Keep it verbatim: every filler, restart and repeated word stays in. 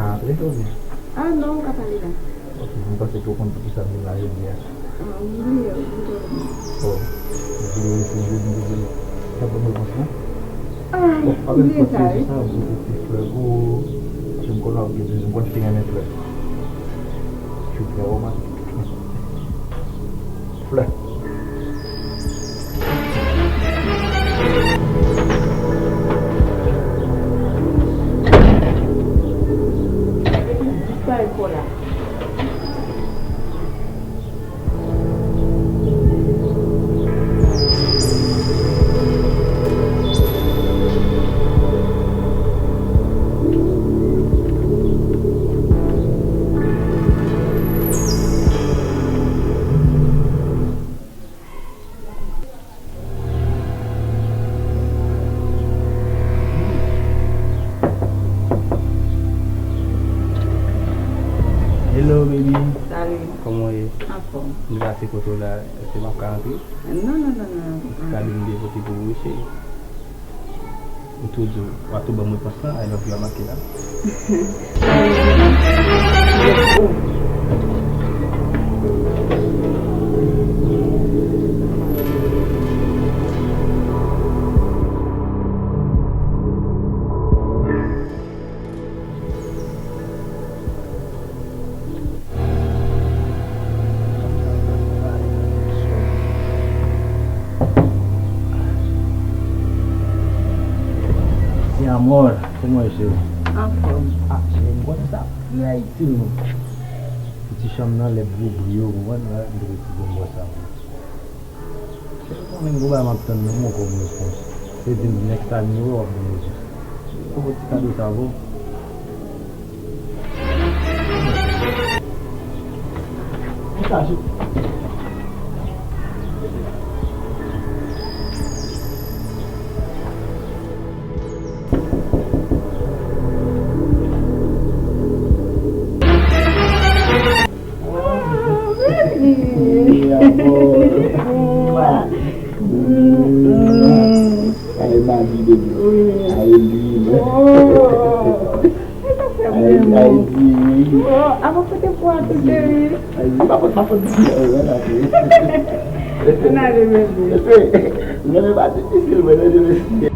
Antre, oubyen? Ah non, ou ka pale la. Ok, mwen panse ke w konn poukisa m vin la jodi a. Ah, m bliye, m bliye. Oh, m bliye, se jodi, m bliye. Sa ban m repons lan. Ah, bon, m bliye sa, wi. Sa, m pote ti flè pou ou. Paske m konnen w ap gen bezwen, m konn fi renmen flè. Fi trè romantik. Flè. Disparèt kò la. Hello, baby. Salut. Kòman w ye? Anfòm. M pase kote w la, èske m ap ka antre? Non, non, non, non. Ti kado m te pote pou ou, cheri. Ou tou di w, w a tou ban m repons lan, I love you a make la. Mi amor, kòman w ye, cheri? Anfòm. Ah, cheri, m konn sa. Li Ayiti, non. Pou ti chanm nan, lè gwo bri yo, ou konprann, la, m te rete pou m wè sa. Cheri, ou konnen m gon bagay m ap tann nan men w kòm repons. Se di m next time nou wè w ap ban m repons. Ou poko ti kado sa pou. Mwen chaje. Oh, baby. Mi amor. Mwah. Mm, mm. Ay, mami, baby. Wi. Ay, lindo. Oh. Sa fè m renmen w. Ay, ay, di. Oh, apa kote pou a tou, cheri? Ay, di, pa pot, pa pot, di, oh, wè la, cheri. Ann ale, bebe. Cheri, mwen pa difisil, mwen, mwen, mwen.